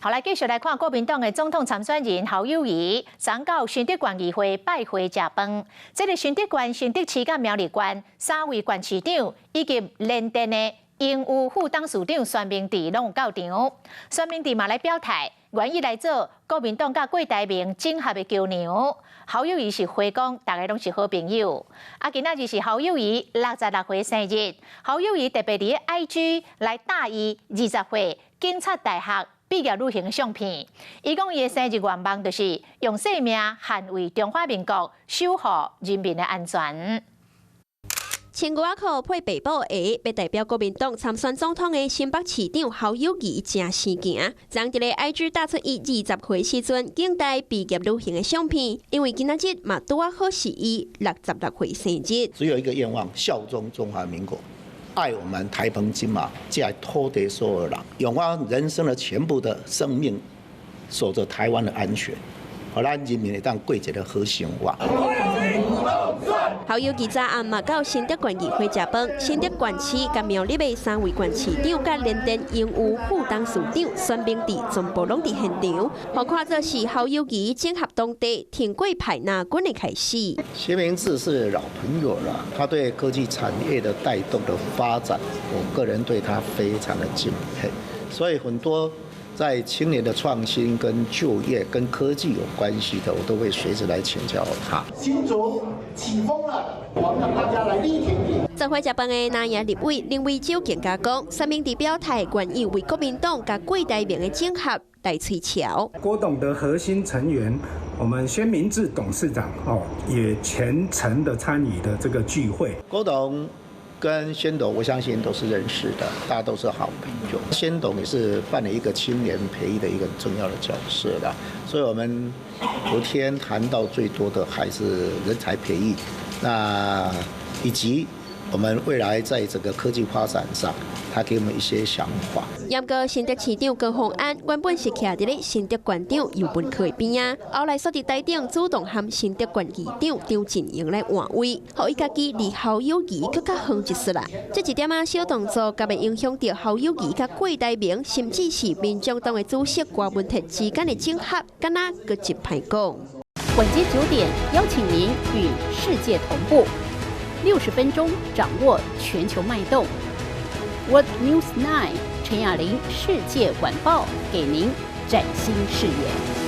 好，來繼續來看國民黨的總統參選人侯友宜，昨到新竹縣議會拜會食飯。這个新竹縣、新竹市佮苗栗縣三位縣市長以及聯電的榮譽副董事長孫明智攏有到場。孫明智嘛來表態，願意來做國民黨佮郭台銘整合的橋梁。侯友宜是回講，大家攏是好朋友。啊，今仔日是侯友宜66歲生日，侯友宜特別佇 IG 來貼伊20歲警察大學畢業旅行的相片，伊講伊的生日願望就是用生命捍衛中華民國，守護人民的安全。穿牛仔褲配白布鞋，欲代表國民黨參選總統的新北市長侯友宜誠生行，昨佇咧 IG 貼出伊20歲時陣警大畢業旅行的相片，因為今仔日嘛拄仔好是伊66歲生日。只有一個願望，效忠中華民國。愛我們台澎金馬，這土地所有人，用我人生的全部的生命，守着台灣的安全，予咱人民會當過一个好生活。侯友宜昨暗嘛到新竹縣議會食飯，新竹縣市佮苗栗的三位縣市長佮聯電榮譽副董事長孫明智全部攏佇現場，予看做是侯友宜整合當地挺郭派藍軍的開始。薛明志是老朋友了，他對科技產業的帶動的發展，我個人對他非常的敬佩，所以很多在青年的創新跟就業跟科技有關係的，我都會隨時來請教他。新竹起風了，我們讓大家來力挺你。做伙食飯的藍營立委林為洲更加講，孫明智表態願意為國民黨佮郭台銘的整合來吹橋。郭董的核心成員，我們薛明志董事長哦，也全程的參與的這個聚會。郭董跟宣董，我相信都是認識的，大家都是好朋友。宣董也是扮演一個青年培育的一個重要的角色的，所以我們昨天談到最多的還是人才培育，那以及我們未來在這個科技發展上，他給我們一些想法。毋過新竹市長高虹安原本是徛佇咧新竹縣長游文可的邊仔，後來煞佇台頂主動和新竹縣議長張進榮來換位，予伊家己離侯友宜閣較遠一絲啦。這一點仔小動作，敢會影響著侯友宜佮郭台銘，甚至是民眾黨的主席郭文鐵之間的整合，敢若閣真歹講。晚間9點，邀請您與世界同步，60分鐘掌握全球脈動。World News 9 陳雅玲世界晚報，給您嶄新視野。